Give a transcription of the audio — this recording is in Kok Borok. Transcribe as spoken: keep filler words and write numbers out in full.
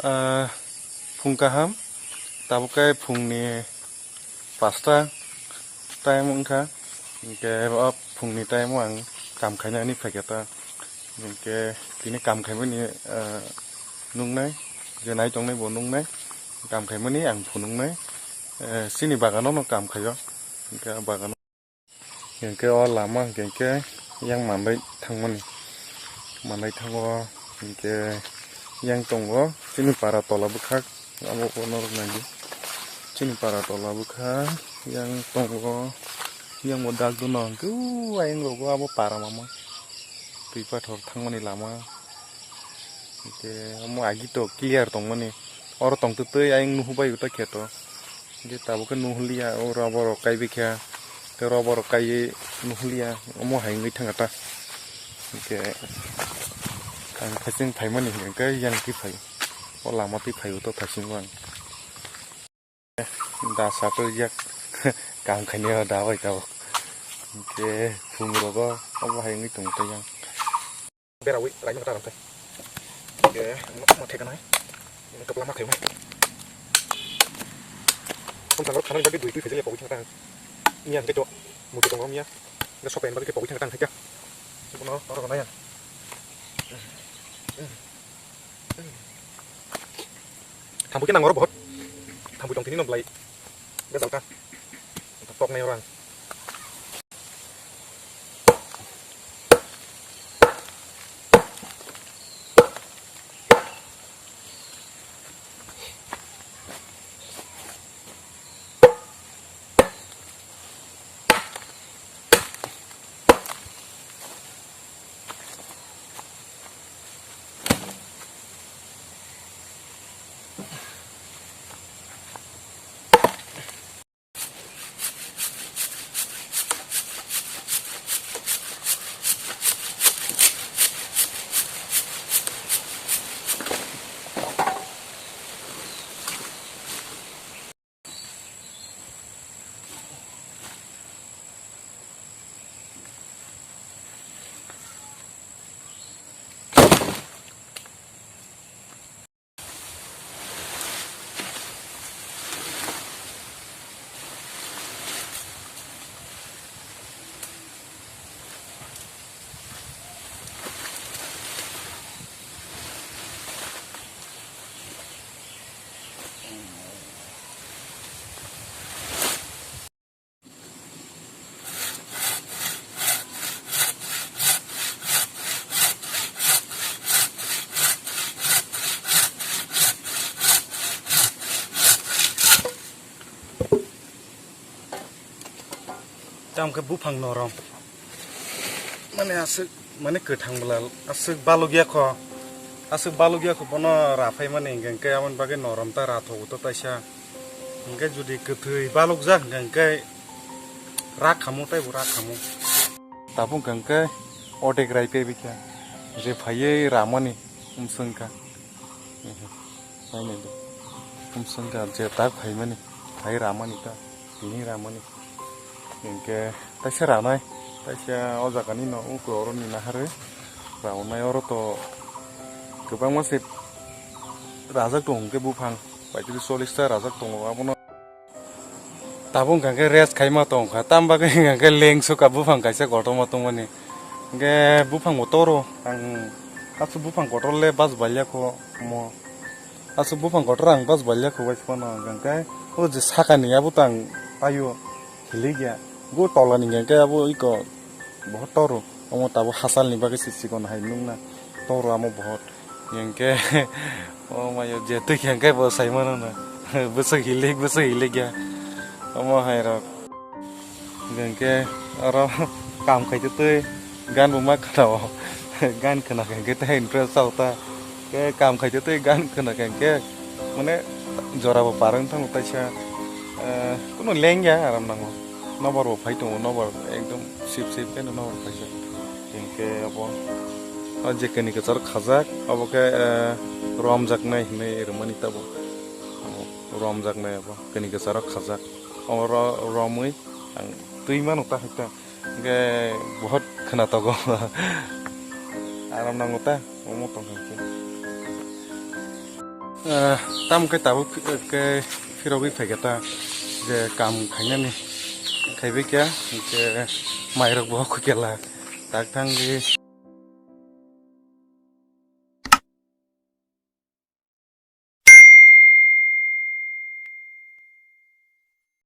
Ah, phung kaham, tabuk khe phungni pasta time wngkha, hinkhe o phungni time o ang kam khainani phaikha ta, hinkhe tini kam khaimani, ah, nuknai, je nai tongnai bo nuknai, kam khaimani ang phunuknai, eh, chini bagano no kam khaio, hinkhe bagano. Hinkhe o lama hinkhe yang manlai thangmani, manlai thango hinkhe yang tongo chini para tola bwkhak, abo norok naidi chini para tola bwkhak yang tongo, yang bo dak duno hinkhe o ayang rogo abo para mama twi pathor thangmani lama hinkhe omo agi to clear tongmani oro tongtwtwi ayang nuhubai uta kheto. Hinkhe tabuk khe nuhliya, o rubber rok kaibai kha, tei rubber rok kaiwi nuhliya, omo hai wngwi thangkha ta. Hinkhe ang khaching phaimani hinkhe yang twi phai, o lama twi phai o to thaisingo ang. Da satwi jak kam khainai da bai tabuk. Hinkhe phung rogo obo hai wngwi tongo tei yang. Berawi raima kata ramthai. Ke, ma theka nai. Ini kepala makai mai. Tong tanggal khanani bagi dui dui kejeli pokok tang. Ini yang kejo. Mutu tong ya. Ini sopen bagi pokok tang theka. Sebono oro naya. Thampui khe nang oro bohot. Thampui tong thini no belai. Bejal ta. Tok nai orang. Tamo khe buphang norom. Mane aswk, mane kwthang bwla aswk balukya kho. Aswk balukya kho bono raphai mani hinkhe aboni bagwi norom ta rathogo to taisa. Hinkhe jodi kwthwi balukjak hinkhe rak khamu taibo rak khamu. Tabuk hinkhe odek rai pebikha je phaiwi ramani umswngkha. Nainai de. Umswngkha je tak phaimani, phai ramani ta, tini ramani. Hinkhe taisa ranai, taisa o jagani no uko oro ni naharwi raunai oro to kwbangma se rajak tongo hinkhe buphang paitris chollis ta rajak tongo abono. Tabuk hwnkha khe rest khaima tongkha, tam bagwi hwnkha khe lengsu ka buphang kaisa kotorma tongmani. Hwnkhe buphang bo toro, ang aswk buphang kotor le bas balia kho omo. Aswk buphang kotor ang bas balia kho bai phano hwnkha khe o je sakani abo tang ayo hilikya. Bo tolani hwnkha khe abo iko bohot toro. Omo tabuk hasalni bagwi se chikon hai nukna toro amo bohot. Hinkhe o mayo je twi khe hinkhe bo sai mano na. Bwswk hilik, bwswk hilik ya. Omo hai rok. Hinkhe oro kam khai twi gan bo ma khna o. Gan khna khe hinkhe tei interest chao ta. Khe kam khai twi gan khna khe hinkhe mane jora bo par wng thang taisa. Eh, kuno leng ya aram nango. Nobar bo phai tongo, nobar ekdom sip sip khe nobar phaijak. Hinkhe abo o je kani kwcharo khajak, abo khe, eh, romjaknai hinwi rwmani tabuk. Romjaknai abo kani kwcharo khajak. Oro romwi ang twi mano ta hai ta. Hinkhe bohot khna togo. Aram nango ta, omo tong kha khe. Ah, tamo khe tabuk khe phirogwi phaikha ta, je kam khainani khaibai kha, hinkhe mairok bo khukela tak thangwi.